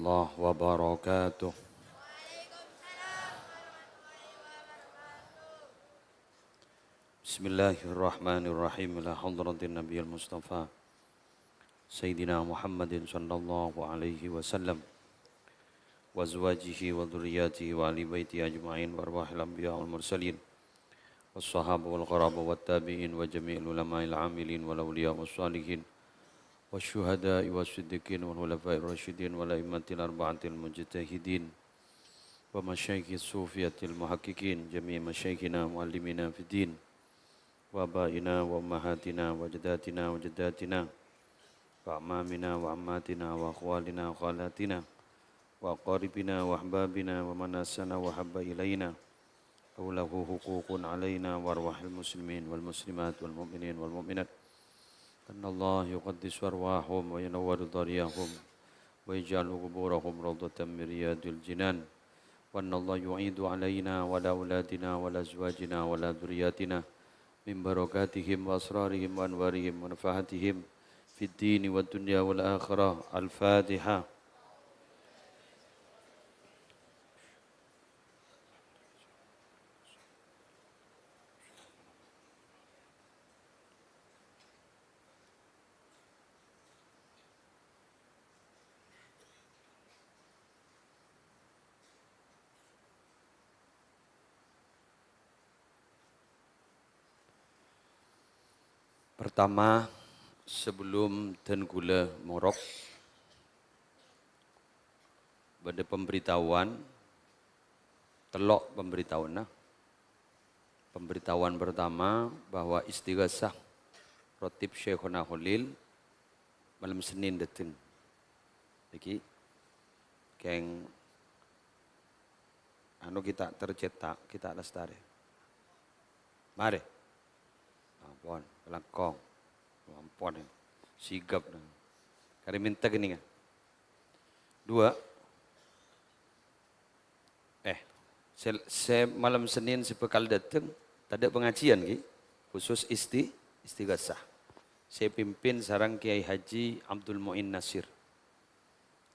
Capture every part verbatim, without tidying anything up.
الله وبركاته. بسم الله الرحمن الرحيم. إلى حضرة النبي المصطفى سيدنا محمد صلى الله عليه وسلم وأزواجه وذرياته وأهل بيته أجمعين وأرواح الأنبياء والمرسلين والصحابة والقرابة والتابعين وجميع العلماء العاملين والأولياء والصالحين والشهداء والصديقين والخلفاء الراشدين والأئمة الأربعة المجتهدين ومشايخ الصوفية المحققين، جميع مشايخنا ومعلمينا في الدين، وآبائنا وأمهاتنا وأجدادنا وجداتنا وأعمامنا وعماتنا وأخوالنا وخالاتنا وأقاربنا وأحبابنا ومن أحسن وأحب إلينا أو له حقوق علينا وأرواح المسلمين والمسلمات والمؤمنين والمؤمنات، أن الله يقدس أرواحهم وينور ضريحهم ويجعل قبورهم روضة من رياض الجنان، وأن الله يعيد علينا وعلى أولادنا وعلى أزواجنا وعلى ذرياتنا من بركاتهم وأسرارهم وأنوارهم ونفحاتهم في الدين والدنيا والآخرة. الفاتحة. Pertama, sebelum dân kaulâ morok, bâdâ pemberitahuan, tello' pemberitahuanna. Pemberitahuan pertama bahwa istighasah Rotib Syaikhona Kholil malem Senin dâteng. Nèkè kèng anu kita tercetak, kita lestari. Marè. Ampon, langkong. Ampon, sigap. Karè mènta kènèngan. Dua, Eh, sè, sè malem Senin sè bhâkal dâteng, tadâ' pangajiân, ghi? Khusus isti-, istighasah. Sè pimpin sareng Kiai Haji Abdul Muin Nasir.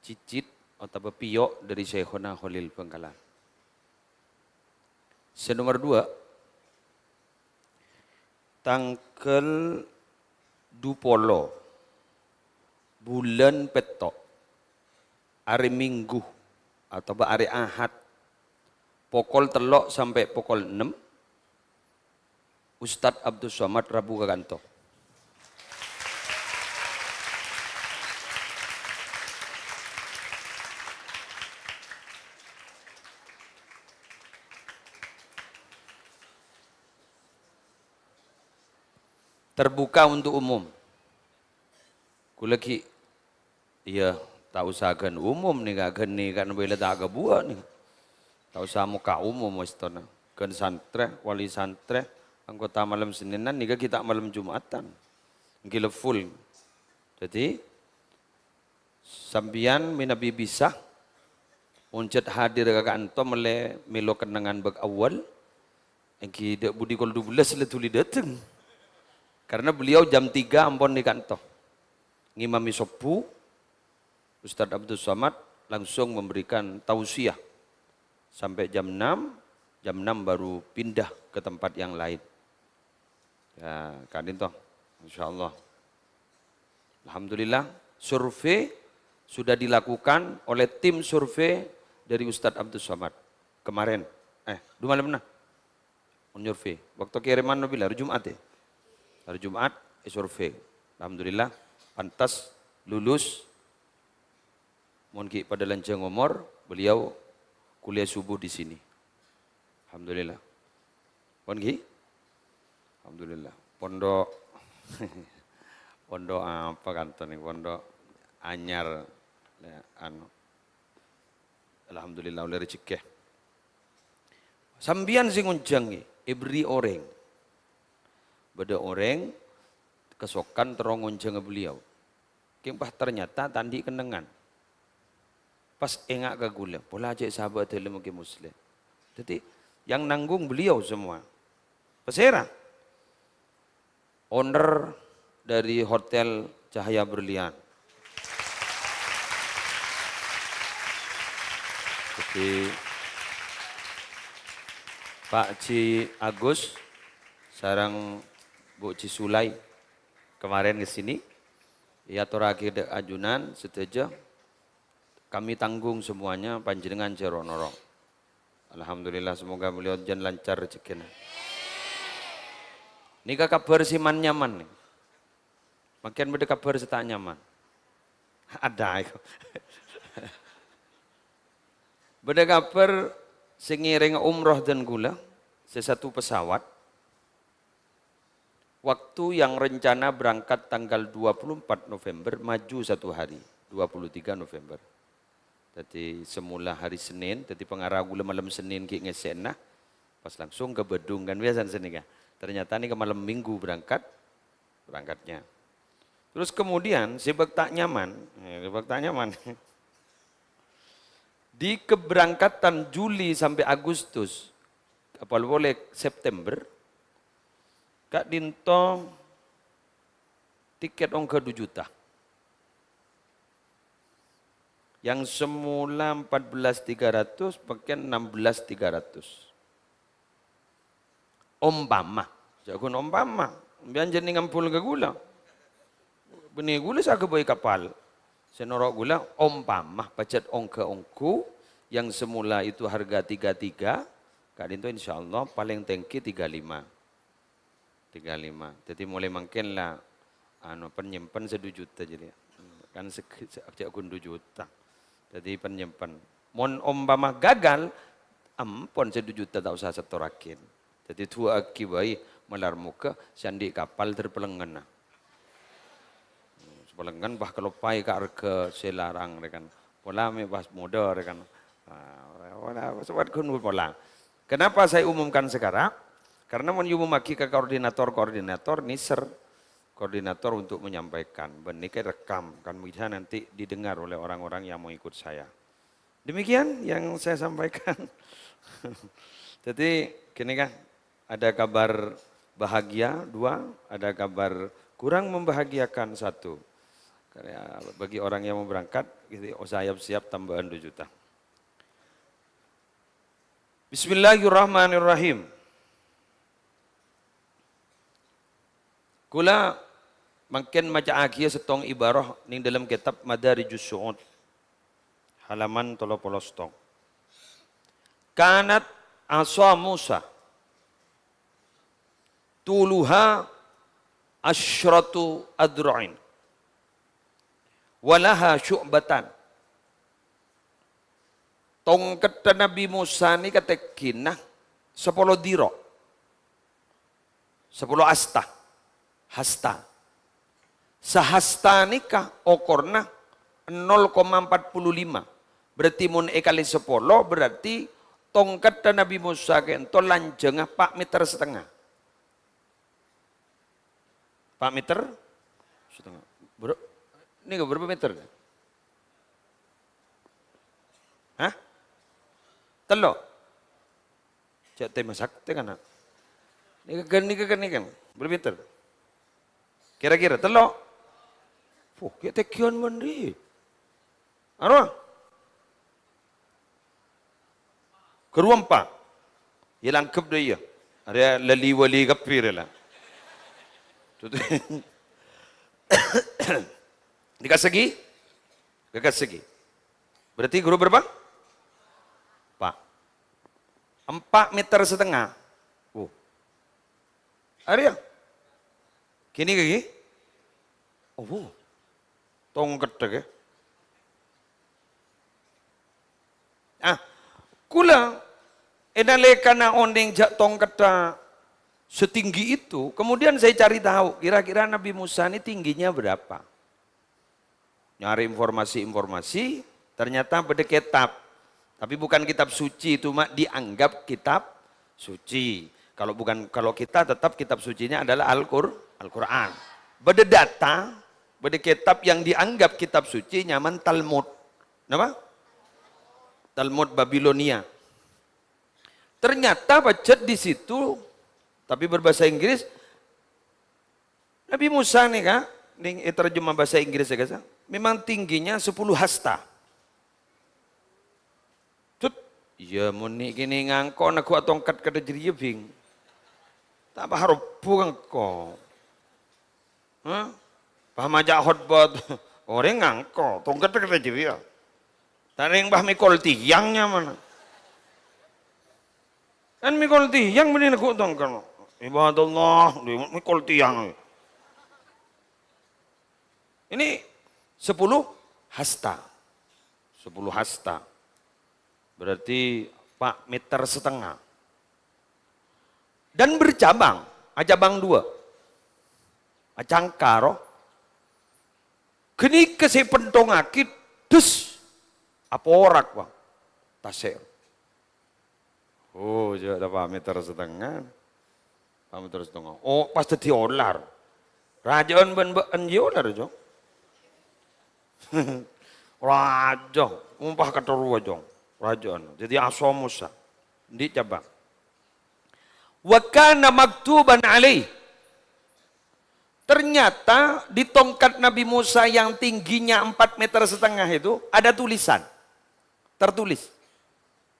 Cicit otabâ pèyo' dâri Syaikhona Kholil Bhângkalan. Sè nomer dua, tangghâl dupolo bulân pètto', arè Minggu otabâ arè Ahad, pokol tello' sampè' pokol ennem, Ustadz Abdus Somad rabu ka kanto. Terbuka untuk umum. Kaulâ ghi', iyâ, ta' osa ghân umum nèka, ghân nèka bhâi la ta' kabuwâ nèka. Ta' osa mokka' umum wis tona. Ghân santrè, wali santrè, anggota malem Senin nèka ghi' ta' malem Jum'atan. Èngghi la full. Dhâddhi, sampèyan mènabi bisa, mon jhât hadir ka kanto mèlè mèlo kennengngan bâk awwal, èngghi dâ' budi kol dubellâs la dhuli dâteng. Karena beliau jam tiga ampon è kanto. Ngimami sobbhu, Ustadz Abdus Somad langsung memberikan tausiah sampai jam enam, jam enam baru pindah ke tempat yang lain. Ya, ka'dinto, insyaallah. Alhamdulillah, survei sudah dilakukan oleh tim survei dari Ustadz Abdus Somad kemarin. Eh, du malemma. Mon nyurvei. Bâkto kèrèman bilâ? Hari Jumat, ya? Hari Jumat, eh, survei. Alhamdulillah, pantas lulus. Mon ghi' padâ lanjhâng omor, beliau kuliah subuh di sini. Alhamdulillah. Pon ghi? Alhamdulillah. Pondok, pondok apa kanto nèka? Pondok anyar, ya, anu. Alhamdulillah, ollè rejekkè. Sampèyan sè ngonjhângè, èberri' orèng. Bâdâ orèng kasokan terro ngonjhângâ beliau. Kèng pas ternyata ta' andi' kennengngan. Pas enga' ka ghulâ, pola cè' sahabat dâlem Ki Muslim. Dhâddhi, yang nanggung beliau semua. Pasèra? Owner dari Hotel Cahaya Berlian. Jadi, Pak Ji Agus sareng Bu Ji Sulai kemarin ke sini, èyatorraghi dâ' ajunan sadhâjâ, kami tanggung semuanya, panjenengan jhâ' ro'-noro'. Alhamdulillah, semoga beliau jhân lancar rejekkèna. Nèka kabhâr sè man-nyaman, nè. Mangkèn bâdâ kabhâr sè ta' nyaman. Ada, iko. Bâdâ kabhâr sè ngèrèng umroh dân kaulâ, sè satu pesawat. Waktu yang rencana berangkat tanggal dua puluh empat November, maju satu hari, dua puluh tiga November. Jadi, semula hari Senin, jadi pangara kaulâ malem Senin ghi' ngèssèna, pas langsung ke Badung kan biasa sanèka. Ternyata nèka malem Minggu berangkat, berangkatnya. Terus kemudian, sè bâk ta' nyaman, eh, sè bâk ta' nyaman. Di keberangkatan Juli sampai Agustus, apa polè September, ka'dinto tiket ongghâ dua juta. Yang semula empat belas tiga ratus, mangkèn enam belas tiga ratus. Ompama, jhâ' ghun ompama, sampèyan jhâ' nèka ngambul ka kaulâ. Bânnè kaulâ sè aghâbây kapal. Sè noro' kaulâ, ompama pajhât ongghâ ongghu, yang semula itu harga tiga tiga, ka'dinto insyaallah palèng tèngghi tiga lima. Tiga lima. Jadi mulai mangkèn la, anu, pèn-nyèmpèn sè dua juta jadi. Kan sè, sè, jhâ' ghun dua juta. Jadi pèn-nyèmpèn. Mon ompama gagal, ampon sè dua juta ta' osa sètorraghi. Jadi du'aaghi bhâi, malar moghâ sè andi' kapal ter pelengngenna. Pelengngen bâ kaloppaè ka arghâ sè larang rè kan. Pola mè' pas modâ rè kan. Ah, ora, ora, sowat ghun pola. Kenapa saya umumkan sekarang? Karena mon èomomaghi ka koordinator-koordinator, nèser koordinator untuk menyampaikan. Bân nèka èrekam, kan bisa nanti didengar oleh orang-orang yang mau ikut saya. Demikian yang saya sampaikan. Jadi, gini kan, ada kabar bahagia, dua, ada kabar kurang membahagiakan, satu. Karena bagi orang yang mau berangkat, gitu, oh, siap-siap tambahan dua juta. Bismillahirrahmanirrahim. Kaulâ mangkèn maca'aghiyâ sèttong ibarah neng dâlem kètab Madarijus Su'ud, halaman tello polo sèttong. Kanat asa Musa tuluha asyratu adra'in, walaha syu'batan. Tongkedda Nabbhi Musa nèka tèngghina sapolo dira'. Sapolo asta. Hasta. Sahasta nèka okorna nol koma empat puluh lima. Berarti mon èkalè sapolo, berarti tongkedda Nabbhi Musa ka'dinto lanjhângnga pa' mèter satengnga. Pa' mèter satengnga. Bro, nèka bârâmpa mèter? Hah? Tello'? Cè' tèma saktè kana'. Nèka kan, nèka kan, nèka kan. Bârâmpa mèter? Kira-kira tello'? Puh, kè' tèngghiyân mandi. Anu? Ghâruwa empa'. Iyâ, la angghep dâ' iyâ. Arèya lali-wali kabbhi rè la. Dikasagi? Dikasagi. Berarti ghâruwa bârâmpa? Empa'. Empa' mèter satengnga. Oh. Arèya. Gini ghi? Oh. Tongkedda, ya. Ah, kaulâ è nalèkana onèng jhâ' tongkedda setinggi itu, kemudian saya cari tahu, kira-kira Nabi Musa ini tingginya berapa? Nyari informasi-informasi, ternyata bâdâ kètab. Tapi bukan kitab suci, cuma dianggap kitab suci. Kalau bukan, kalau kita tetap kitab sucinya adalah Al-Qur-, Al-Qur'an. Bâdâ data, bâdâ kètab yang dianggap kitab suci nyamana Talmud. Napa? Talmud Babilonia. Ternyata pajhât di situ, tapi berbahasa Inggris, Nabi Musa nèka, nèng ètarjemah bahasa Inggris ya, guys, ya, memang tingginya sepuluh hasta. Itu Iyâ, mon nè' kènè' ngangko' neggu' atongket kadhâ' jârèya, Bhing. Ta' pas robbu ngangko'. Hah? Pas maca khotbah, orèng ngangko', tongket kadhâ' jârèya. Ta' rèng pas mèkol tiyang nyamana. Kan mèkol tiyang bânnè neggu' tongket. Ibadallah, mèkol tiyang. Ini sepuluh hasta. Sepuluh hasta. Berarti empat meter setengah. Dan bercabang, acabang dua. Acangka, roh. Ghânèka sè èpèntongngaghi, dus, aporak, Bang. Tasè'. Oh, jâ' la empat meter setengah. Empat meter setengah. Oh, pas dhâddhi olar. Rajâ'ân bân bâ'ân jiyâ olar, Jong. Rajâ, ompa katerrowa, Jong. Rajâ'ân. Dhâddhi aso Musa. Andi' cabang. Wa kana maktuban alaih. Ternyata di tongkat Nabi Musa yang tingginya empat meter setengah itu ada tulisan. Tertulis.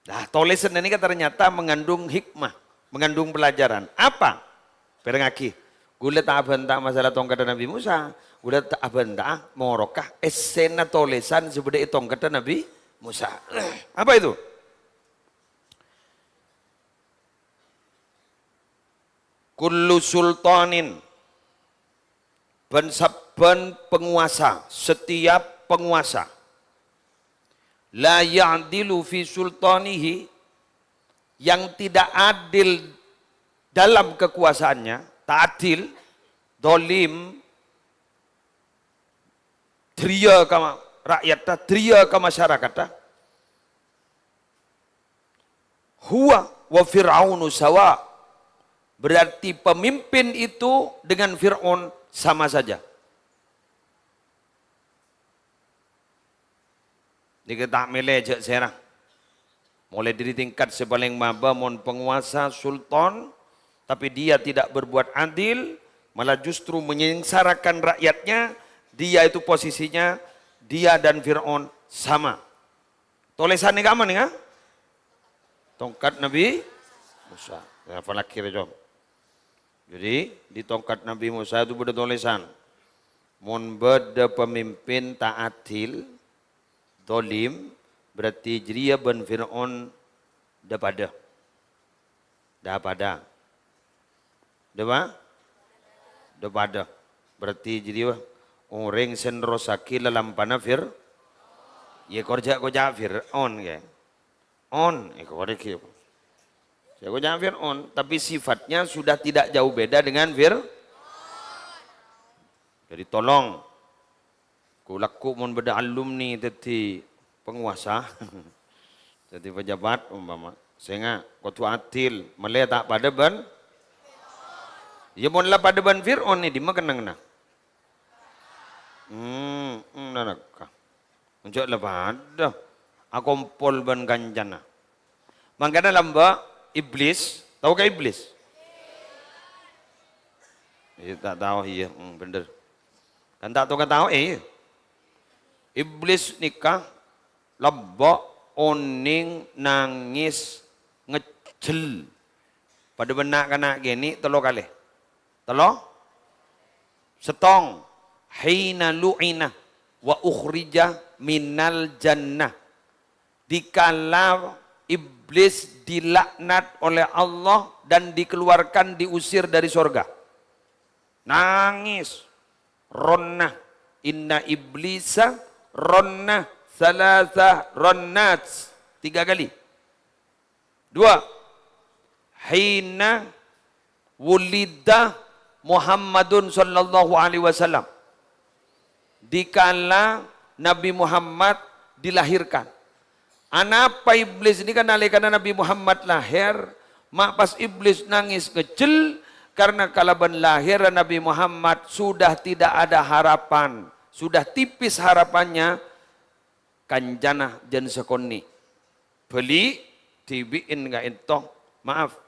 Nah, tolèsan nèka ternyata mengandung hikmah, mengandung pelajaran. Apa? Pèrengngaghi. Ghulâ ta' abhânta masalah tongkaddhâ Nabi Musa. Ghulâ ta' abhânta moroka èssèna tolèsan sè bâdâ è tongkaddhâ Nabi Musa. Apa itu? Kullu sultanin, bân sabbhân panguwasa, setiap penguasa, la ya'dilu fi sultanihi, yang tidak adil dalam kekuasaannya, ta' adil, dolim, dhâriyâ ka ma-, ra'yatta, dhâriyâ ka masyarakatta, huwa wa Fir'aunu sawa. Berarti pemimpin itu dengan Fir'aun sama saja. Nèka ta' mèlè jâ' sèra. Mulai dari tingkat sè palèng mabâ, mon penguasa, sultan, tapi dia tidak berbuat adil, malah justru menyengsarakan rakyatnya, dia itu posisinya, dia dan Fir'aun sama. Tolèsanna ka'emma nèka? Tongkat Nabi Musa. Ya, apalagi rè, Jong. Jadi, di tongkat Nabi Musa itu bâdâ tolèsan. Mon bâdâ pamimpin ta' adil, dolim, berarti jârèya bân Fir'aun dâ-padâ. Dâ-padâ. Dâ-pa-, dâ-padâ. Berarti jârèya orèng sè nerrossaghi lalampana Fir-, yâ, kor jâ' koca' Fir'aun, kè. On, eh, kok ada gitu. Saya ucap Fir'aun, tapi sifatnya sudah tidak jauh beda dengan Fir-, jadi tolong, ku laku mon bâdâ alumni dhâddhi penguasa, dhâddhi pejabat umpama, sènga' kodhu adil, mèlè ta' padâ bân, ya mon la padâ bân Fir'aun, è dimma kennengnganna? Hmm, hmm, nanakka. Enjâ' la padâ akompol bân kancana. Mangkana lambâ' Iblis, tao ka Iblis? Iyâ, ta' tao, iyâ, hmm, bhender. Kan ta' tao ka tao, iyâ. Iblis nèka lambâ' onèng nangès ngejjel. Padâ bân na'-kana' kènè' tello kalè. Tello? Sèttong, hina lu'ina wa ukhrija minal jannah. Dikala Iblis dilaknat oleh Allah dan dikeluarkan, diusir dari sorga. Nangès. Ronna. Inna iblisa ronna salasa ronnat. Tiga kali. Dua, hina wulida Muhammadun sallallahu alaihi wasallam. Dikala Nabi Muhammad dilahirkan. Anapa Iblis nèka nalèkana Nabi Muhammad lahir, ma' pas Iblis nangès ngejjel karena kalabân lahirra Nabi Muhammad sudah tidak ada harapan, sudah tipis harapannya, kancana jân sakonè'. Bâli' dhibi'in ka'ènto, maaf,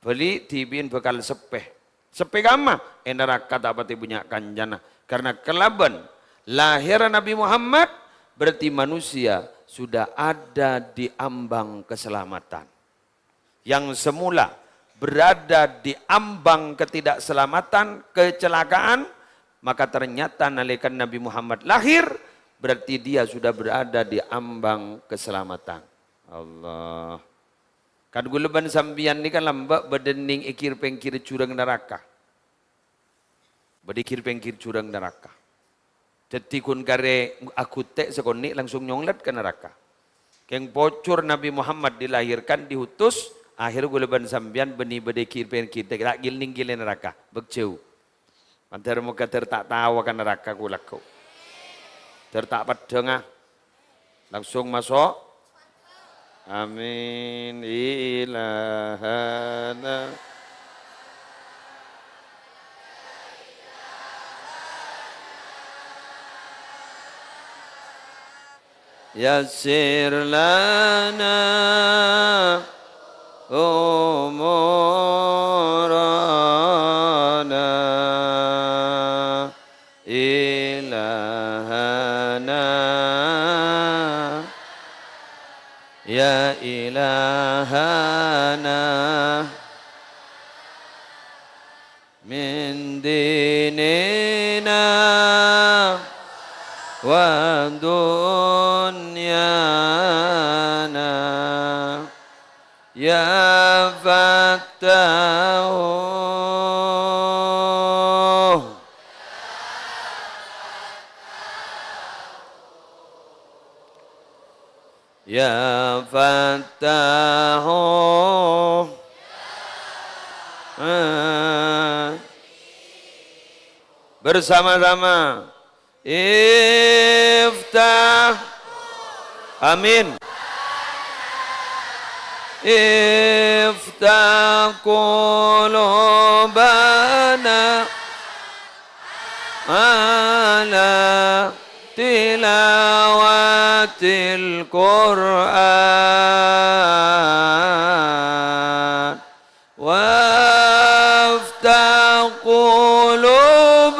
bâli' dhibi'in bhâkal seppè. Seppè ka'emma? È naraka ta' patè bânnya' kancana. Karena kalabân lahirra Nabi Muhammad, berarti manusia sudah ada di ambang keselamatan. Yang semula berada di ambang ketidakselamatan, kecelakaan, maka ternyata nalèkana Nabi Muhammad lahir, berarti dia sudah berada di ambang keselamatan. Allah. Kan kaulâ bân sampèyan nèka lambâ' bâdâ nèng è kèr-pèngkèr jurang naraka. Bâdâ è kèr-pèngkèr jurang naraka. Dhâddhi ghun karè aghutè' sakonè' langsung nyonglet ka naraka. Kèng pojhur Nabi Muhammad dilahirkan, diutus, akhèr kaulâ bân sampèyan bânnè bâdâ è kèr-pèngkèr, ta' ghi-, nèng ghellâ' naraka. Bâk jâu. Mandhâr moghâ dhâr ta' taowa ka naraka kaulâ ghu. Dhâr ta' peddhângnga. Langsung maso'. Amin. Ilahana. Yassir lana umurana. Ilahana, ya ilahana, min dinina wa dunyana. Ya Fattahu. Ya Fattahu. Bersama-sama. Iftah. Amin. Iftah qulubana ala tilawatil Qur'an. وافتح قلوبنا،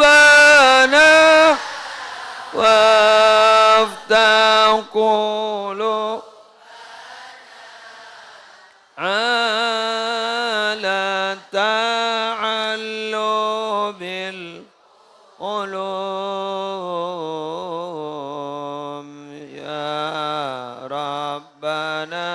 وافتح قلوبنا على تعلم العلوم يا ربنا.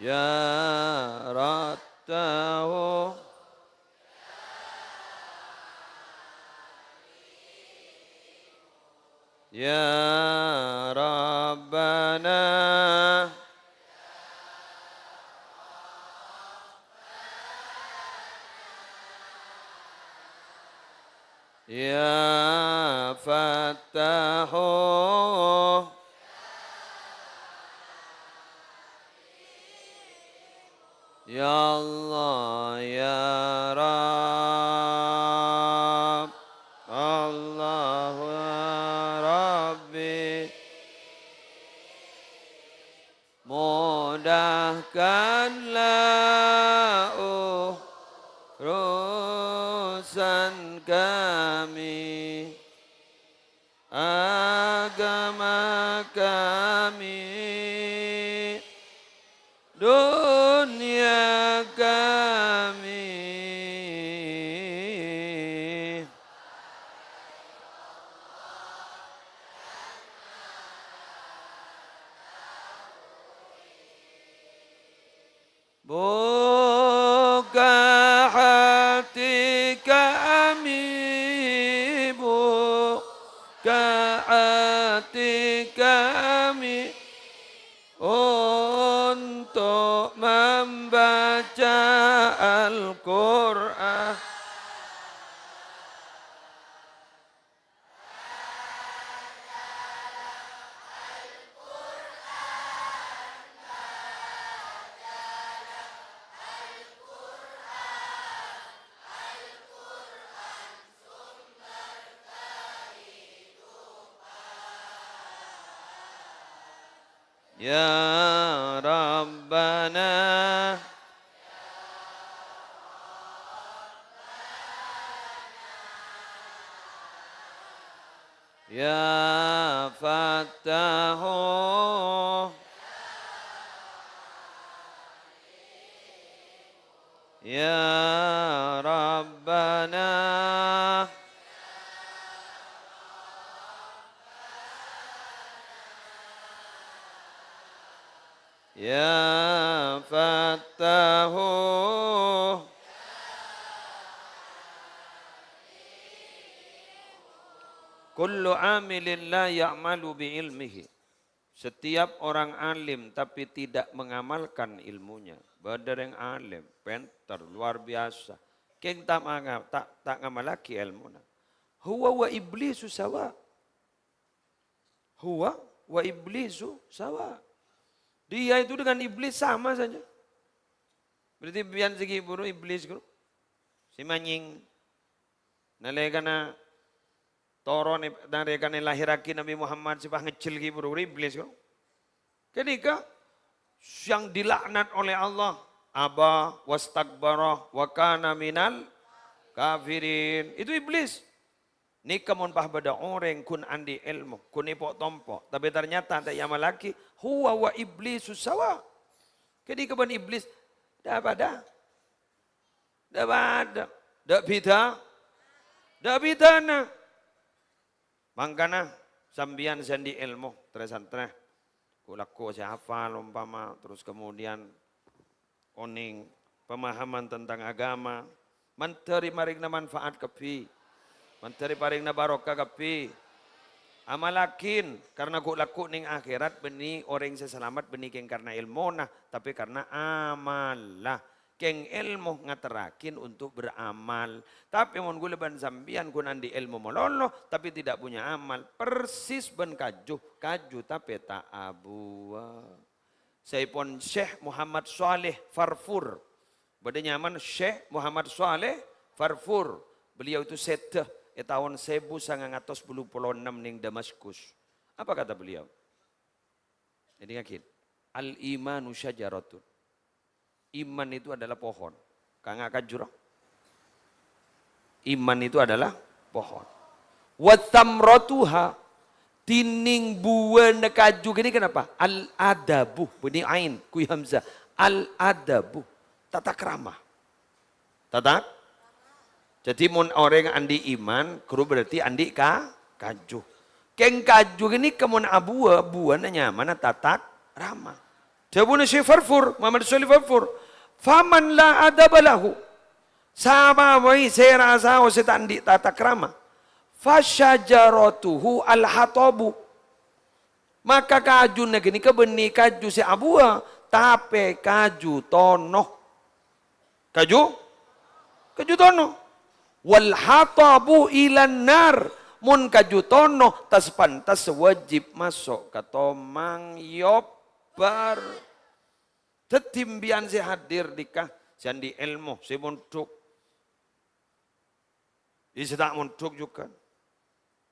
Ya Rattahu. Ya Rabbana. Ya Fattahu. Ya Allah, ya Rabb. Allah, ya Rabbi. Mudahkanlah urusan kami, agama kami, dunia kami. Buka hati kami, buka hati kami untuk membaca Al-Quran. Ya Rabbana. يا فتاح، يا ربنا، يا فتاح. كل عامل لا يعمل بعلمه. Setiap orang alim tapi tidak mengamalkan ilmunya. Bâdâ rèng alim, pènter, luar biasa. Kèng ta' manga-, ta', ta' ngamallaghi èlmona. Huwa wa iblisu sawa. Huwa wa iblisu sawa. Dia itu dengan iblis sama saja. Berarti biyan sè ghi' buru iblis, guru. Sè manyèng. Nalèkana toron, nalèkana lahèrraghi Nabi Muhammad sè pas ngejjel ghi' buru iblis, guru. Ghânèka yang dilaknat oleh Allah, aba wastakbara wa kana minal kafirin. Itu iblis. Nèka mon pas bâdâ orèng ghun andi' èlmo, ghun èpo'-tompo', tapè ternyata ta' èamallaghi, huwa wa iblisu sawa. Ghânèka bân iblis, dâ' padâ. Dâ' padâ. Dâ' bhidhâ. Dâ' bhidhâna. Mangkana, sampèyan sè andi' èlmo, trè-santrè, ghu-lagghu sè hafal, ompama, terus kemudian onèng pemahaman tentang agama, mandhâr èparèngana manfaat kabbhi, mandhâr èparèngana barokah kabbhi. Amallaghin, karna ghu-lagghu neng akhèrat bânnè orèng sè salamet bânnè kèng karna èlmona, tapè karna amalla. Kèng èlmo ngaterraghi untuk beramal. Tapè mon ghulâ bân sampèyan ghun andi' èlmo malolo, tapè tidak punya amal, persis bân kaju, kaju tapè ta' abuwâ. Saèpon Syekh Muhammad Shaleh Farfur. Bâdâ nyamana Syekh Muhammad Shaleh Farfur. Beliau itu sèdhâ è taon sèbu sangang atos bâllu polo ennem neng Damaskus. Apa kata beliau? Jadi ngaghi, "Al-imanu syajaratun." Iman itu adalah pohon. Kanga kaju, roh? Iman itu adalah pohon. "Wa thamratuha," dhinèng buwâna kaju ghânèka napa? Al-adabu, bânnè ain, ghu hamzah. Al-adabu, tata krama. Tata-, Dhâddhi, mon orèng andi' iman, ghuru berarti andi' ka-, kaju. Kèng kaju ghânèka mon abuwâ, buwâna nyamana tata krama. Dhâbuna Syekh Farfur, Muhammad Shaleh Farfur, "Faman la adaba lahu," sapa bhâi sè rasa sè ta' andi' tata krama, "fasyajaratuhu al-hatabu," maka kajuna ghânèka bânnè kaju sè abuwâ, tapè kaju tono. Kaju? Kaju tono. "Wal hatabu ilan nar." Mon kaju tono, tas-pantas wajib maso' ka tomang, yobbar. Dhâddhi, sampèyan sè hadir dhika, sè andi' èlmo, sè mondhuk, Iyâ, sè ta' mondhuk jhughân.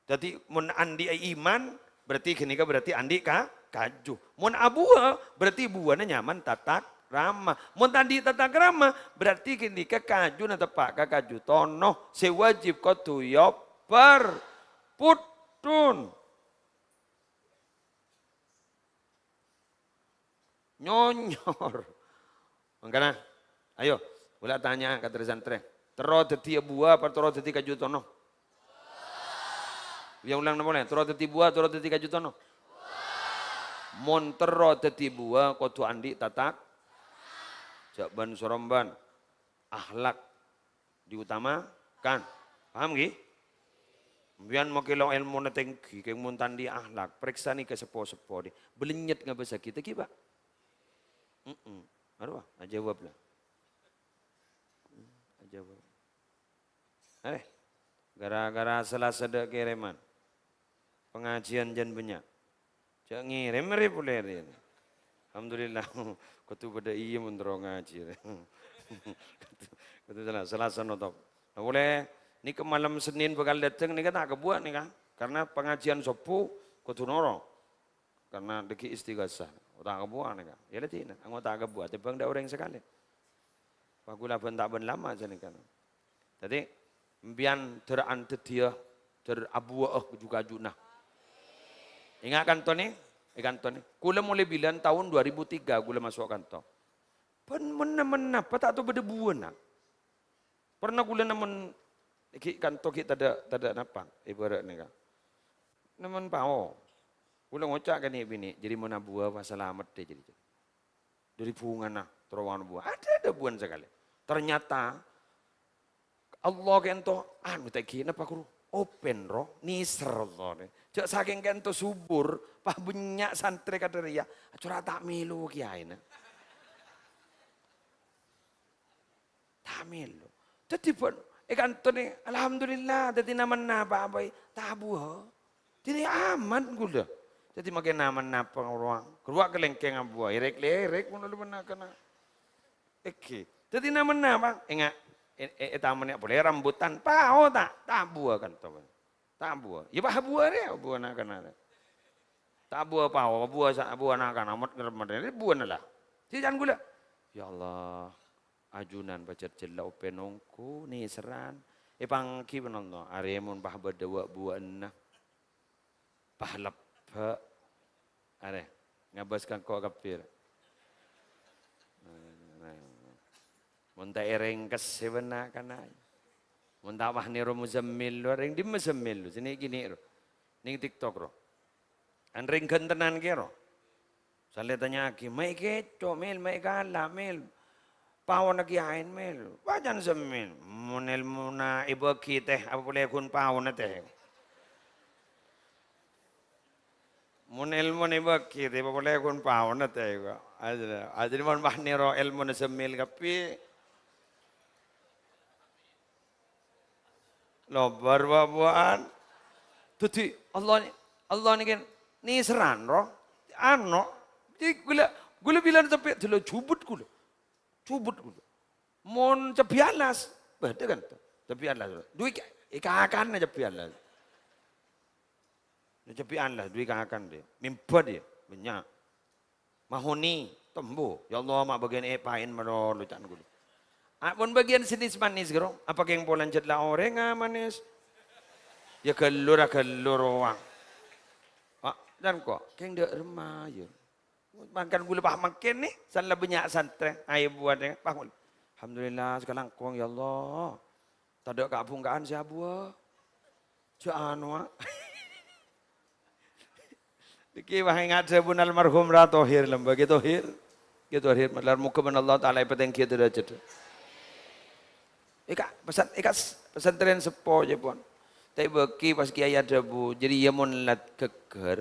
Dhâddhi, mon andi'â iman, berarti ghânèka berarti andi' ka-, kaju. Mon abuwâ, berarti buwâna nyamana tata krama. Mon ta' andi' tata krama, berarti ghânèka kajuna teppa' ka kaju tono. Sè wajib kodhu yobbar. Pudhun. Nyonyor. Mangkana, ayo, kaulâ tanya ka trè-santrè. Terro dhâddhiyâ buwâ apa terro dhâddhi kaju tono? Iyâ, ulang polè. Terro dhâddhi buwâ, terro dhâddhi kaju tono? Mon terro dhâddhi buwâ, kodhu andi' tata-, jhâ' bân-soromban. Akhlak diutamakan. Paham, ghi? Sampèyan makè lo' èlmona tèngghi, kèng mon ta' andi' akhlak, parèksanè ka seppo-seppo, dhi. Bâlènyet ngabâssaghi, ta' ghi, Pak? Mm-mm. Arowa, ajâwâb, la. Ajâwâb. Eh, gara-gara Selasa dâ' kèrèman. Pangajiyân jân bânnya'. Jhâ' ngèrèm rè polè rè. Alhamdulillah. Kodhu padâ iyâ mon terro ngajhi rè. Kodhu, kodhu Selasa, Selasa notop. Nah, polè nèka malem Sennèn bhâkal dâteng nèka ta' kabuwâ nèka. Karena pangajiyân sobbhu kodhu noro. Karena dhâggi' istighosah. Ta' kabuwâ nèka. Iyâ la dinah, angghâ ta' kabuwâ, tèmbhâng dâ' orèng sakalè. Paghulâ bân ta' bân lama sanèka. Dhâddhi, sampèyan dâr an dhâddhiyâ, dâr abuwâ'â kaju-kajuna. Enga' kanto nè, è kanto nè. Kaulâ molaè bilân taon dua ribu tiga kaulâ maso' kanto. Bân men-, men-, napa ta' tao bâdâ buwâna. Pernah kaulâ nemmen ghi' kanto ghi' tadâ', tadâ' napa, ibarat nèka. Nemmen pao. Kaulâ ngoca' ka nè'-binè', "Jârèya mon abuwâ pas salamet dâ jârèya." Dâri bungana, terowongan buwâ. Adâ, adâ buwâna sakalè. Ternyata Allah kento, anu, ta' ghi' napa, Guru? Open, ro, nèser Allah nè. Jâ' sakèng kento subur, pas bânnya' santrè kadâ' rèya, cora' ta' mèlo kèyaèna. Ta' mèlo. Dâddhi bân, è kanto nè, alhamdulillah, dâddhi namen napa bhâi, ta' abuwâ. Dâddhi aman kaulâ. Dâddhi makè namen napa ngorowa. Guru kalèngkèng abuwâ, èrèk-lèrèk mon la na'-kana'. Èngghi. Dâddhi namen napa? Enga', è, è, è taman polè rambutan, pao ta', ta' abuwâ kanto. Ta' abuwâ. Iyâ, pas abuwâ rè, abuwâ na'-kana' rè. Ta' abuwâ pao, abuwâ sa-, abuwâ na'-kana' mot ngeremmet rè, buwâna la. Dâddhi can kaulâ. Ya Allah, ajunan pajhât jhâlla open ongghu, nèserran. Èpangghi bân Allah, arè mon pas bâdâ wâ'-buwâ'ânna. Pas lebbâ'. Arè, ngabâs ka engko' kabbhi, rè. Mon ta' èrèngkessè bân na'-kana'. Mon ta' pas nèro Muzammil, lo, rèng dimma Zammil, lo? Sè nè'-kènè', ro. Nèng TikTok, ro. An rèng ghântennan kèya, ro. Salè tanya'aghi, "Mayu kèco', Mil, mayu kala', Mil. Paona kèyaèn, Mil. Bâjâna Zammil. Mon èlmona èbâghi, tè, apa polè ghun paona, tè?" Mon èlmona èbâghi, tè, polè ghun paona, tè, kok. Ajâ, ajâ mon pas nèro èlmona Zammil kabbhi. Lobâr wa-, buwâ'ân. Dâddhi, Allah nè-, Allah nèkè nèserran, ro. Ano, di ghulâ, ghulâ bilân sampè' dâlâ jhubut ghulâ. Jhubut ghulâ. Mon cabbhi alas, bâdâ kan to? Cabbhi alas. Dhu èka-, èkakana cabbhi alas. Cabbhi alas, dhu èkakana dâ. Mimba dâ, bânnya'. Mahoni, tembu. Ya Allah, ma' bâgiyân èpaèn malolo can ghulâ. A, mon bâgiyân sè nès-manès, ghâro? Apa kèng polana jhât la orèngnga manès? Ya ghâllu ra ghâllu rowa. A, can ko', kèng dâ' remma, ya. Mangkana ghulâ pas mangkèn nè, san la bânnya' santrè, aè buwâna, pas ghulâ. Alhamdulillah, sakalangkong, ya Allah. Tadâ' ka'-bhungka'an sè abuwâ. Jhâ' anowa. Nèkè pas ènga' dhâbuna almarhum Ra Thohir, lambâ' Kè Thohir. Kè Thohir, malar moghâ bân Allah Ta'ala èpatèngghi dârâjhâddhâ. Èka', pesan, èka' s-, pesantren seppo, jâ, pon. Ta' èbâghi pas kèyaè adhâbu, jârèya mon la ghâgghâr,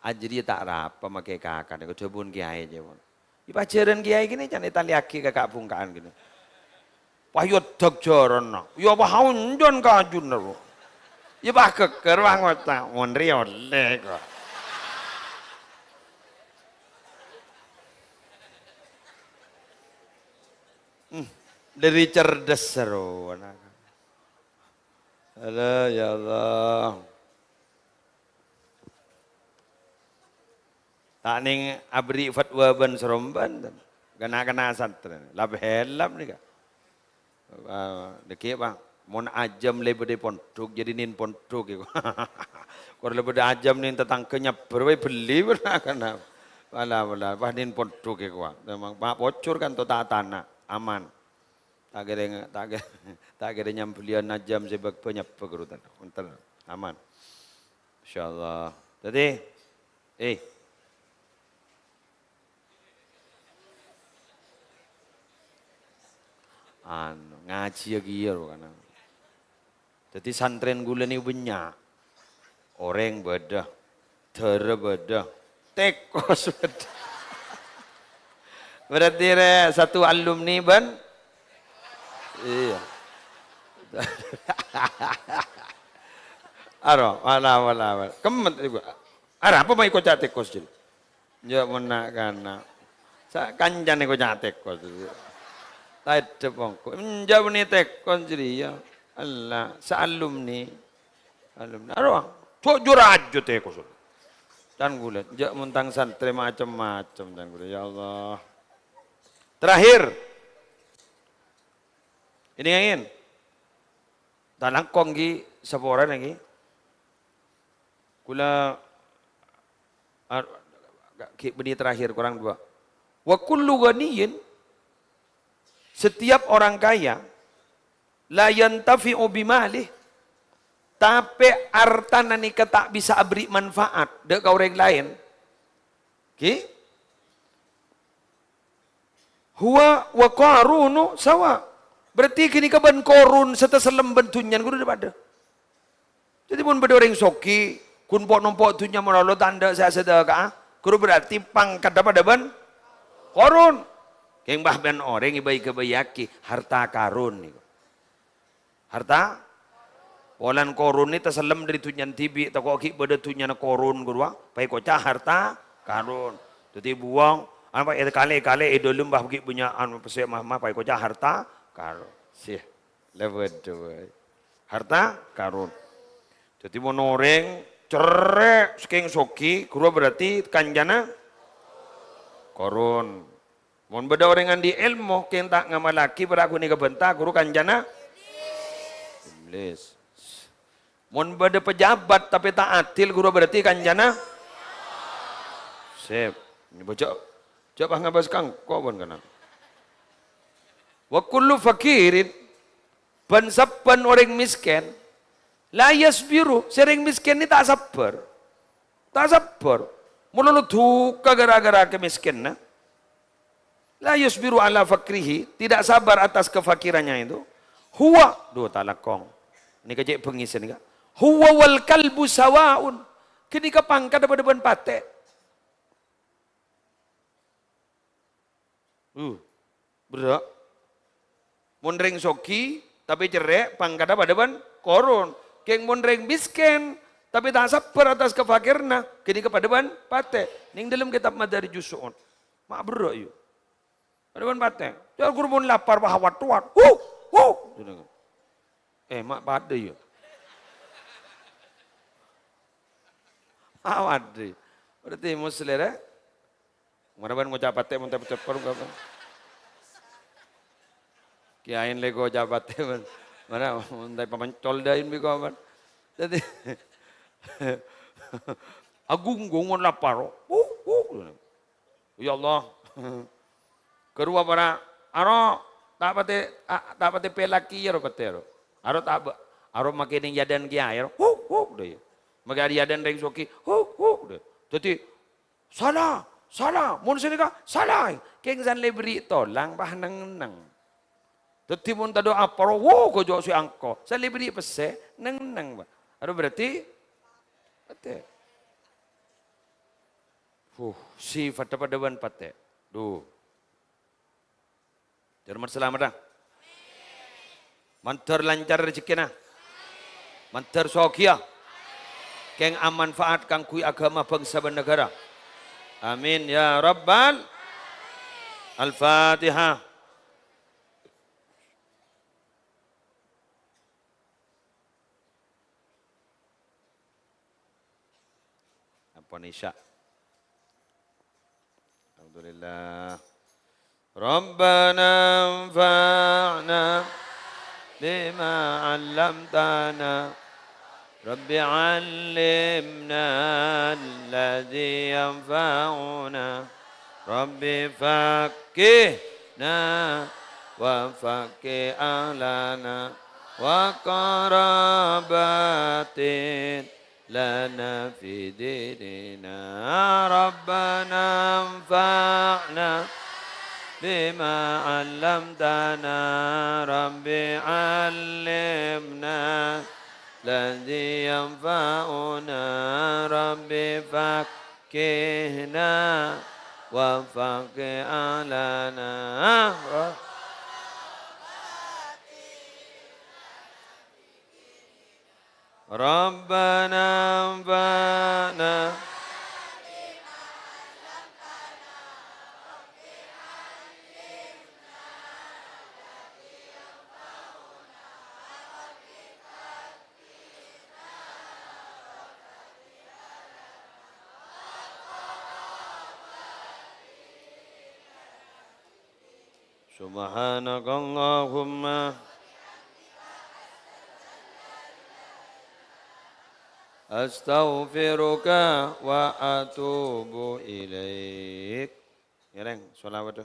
a, jârèya ta' rapa makè kakan, èkadhâbuna kèyaè, jâ, pon. È pajhârân kèyaè kènè can ètalèyaghi ka ka'-bhungka'an kènè. Pas èyodhâk jhârânna. Iyâ pas aonjhân kajuna, Bu. Iyâ pas ghâgghâr, pas ngoca', "Mon rèya ollè, ko'." Hmm. Dâri cerdas sèro, ana'. Alah, ya Allah. Ta' nèng aberri' fatwa bân saromban, ghâna-ghâna santrè. Lap-hèlap nèka. Ah, dâgghi', Bang. Mon ajâm lè bâdâ è pondhuk, jârèya nèng pondhuk, èko. Kor lè bâdâ ajâm nèng tatangghâ nyabbhâr, wè, bellè, bân, ghâna. Wala, wala, pas nèng pondhuk, èko. Memang, Pak, pojhur kan to ta-, tana, aman. Ta' kèra, ta' kè-, ta' kèra nyambelliyan ajâm sè bâk-, bânnya' bâk rutan. Wonten, aman. Insyaallah. Dâddhi, eh. Anu, ngajhiyâ kèya ro kana. Dâddhi santrèn ghulâ nè bânnya'. Orèng bâdâ, dârâ bâdâ, tèkos bâdâ. Berarti rè satu alumni bân? Iyâ. Aro, wala, wala, wala. Kemmet iku. Arapa mayu koca' tèkos, Jil? Enjâ' mon na'-kana'. Sakancana koca' tèkos. Taèddhep mongko. Enjâ' bânnè tèkos jârèya. Ella, saalumni. Alumni. Arowa, jujur aja tèkos. Can ghulâ, enjâ' mon tang santrè macem-macem, can ghulâ. Ya Allah. Terakhir. Ini angin. Talangkong ghi saporana ghi. Ghulâ Ar-, ghi' bânnè terakhir, korang dua. "Wa kullu ghaniyyin," setiap orang kaya, "la yantafi'u bimalih," tapè artana nèka ta' bisa aberri' manfaat dâ' ka orèng laèn. Ghi? "Huwa wa Qarunu sawa." Berarti ghânèka bân Qarun sè tasellem bân dhunnyana ghuru padâ. Dhâddhi, mon bâdâ orèng soghi, ghun po'-nompo' dhunnya malolo ta' endâ' sè asadhâka'a, ghuru berarti pangkaddhâ padâ bân Qarun. Kèng bâ' bân orèng èbâi-ghâbâiyâghi harta Karun nèko. Harta? Polana Qarun nè tasellem dâri dhunnyana dhibi', tako' ghi' bâdâ dhunnyana Qarun, ghuru, a, paèkoca' harta Karun. Dhâddhi buwâng, apa, èkalè-kalè è dâlem bâ' ghi' bânnya'an pèssè, ma-, ma-, paèkoca' harta Karun. Sih, la bâdâ bhâi. Harta Karun. Dhâddhi mon orèng cerrè' sakèng soghi, ghuru berarti kancana Qarun. Mon bâdâ orèng andi' èlmo, kèng ta' ngamallaghi, para' ghunè kabhânta, ghuru kancana Iblis. Mon bâdâ pejabat tapè ta' adil, ghuru berarti kancana Sip. Nèko jhâ', jhâ' pas ngabâs ka engko' bân kana. "Wa kullu faqirin," bân sabbhân orèng mèskèn, "la yasbiru," sè orèng mèskèn nè ta' sabbhâr. Ta' sabbhâr. Malolo dhukâ ghârâ-ghârâ kamèskènanna. "La yasbiru ala faqrihi," tidak sabar atas kefakirannya itu. "Huwa," duh, ta' langkong. Nèka cè' bengngèsa nèka. "Huwa wal kalbu sawa'un." Ghânèka pangkaddhâ padâ bân patè. Uh, berrâ'. Mon rèng soghi, tapè cerrè', pangkaddhâ padâ bân Qarun. Kèng mon rèng mèskèn, tapè ta' sabbhâr atas kafakiranna, ghânèka padâ bân patè. Nèng dâlem kètab Madarijus Su'ud. Ma' berrâ', yu. Padâ bân patè. Jhâ' ghuru mon lapar, wah, wat-wat. Hu, hu. Eh, ma' padâ, yu. Ah, waduh. Berarti Muslim, ya? Mara bân ngoca' patè mon tapè cepper, apa? Kèyaèna lè ngoca' patè, bân. Mara mon tapè pamancol dâin bi' koman. Dhâddhi, agung-gung mon lapar. Uh, uh. Ya Allah. Ghâruwa para' aro ta' patè, a-, ta' patè pèlakè aro patè aro. Aro ta' ba-, aro makè nèng yâdân kèyaè aro. Hu, hu, dâ' iyâ. Makè yâdân rèng soghi. Hu, hu, dâ'. Dhâddhi, "Sala, sala, mon sanèka sala." Kèng san lè bherri' tolang, bâh neng-enneng. Dhâddhi mon tadâ' aparo, wo, ghâjâ' sè angko. San lè bherri' pèssè, neng-enneng, bâh. Aro berarti, patè. Huh, sifat padâ bân patè. Duh. Jhâr man salamet, ah. Mandhâr lancar rejekkèna. Mandhâr soghiyâ. Kèng amanfaat kaangghuy aghâma, bhângsa, bân naghârâ. Amin, ya Rabbal. Al-Fatihah. Ampon Isya. Alhamdulillah. Rabbana anfa'na bima 'allamtana. Rabbi 'allimna alladzi yanfa'una. Rabbi faqqihna wa faqqih ahlana wa qarabatin lana fi dinina. Rabbana anfa'na bima 'allamtana. Rabbi 'allimna alladzi yanfa'una. Rabbi faqqihna wa faqqih ahlana. Rabbana anfa'na. Subhanakallahumma. astaghfiruka wa atubu ilaik. Ngèrèng, shalawat.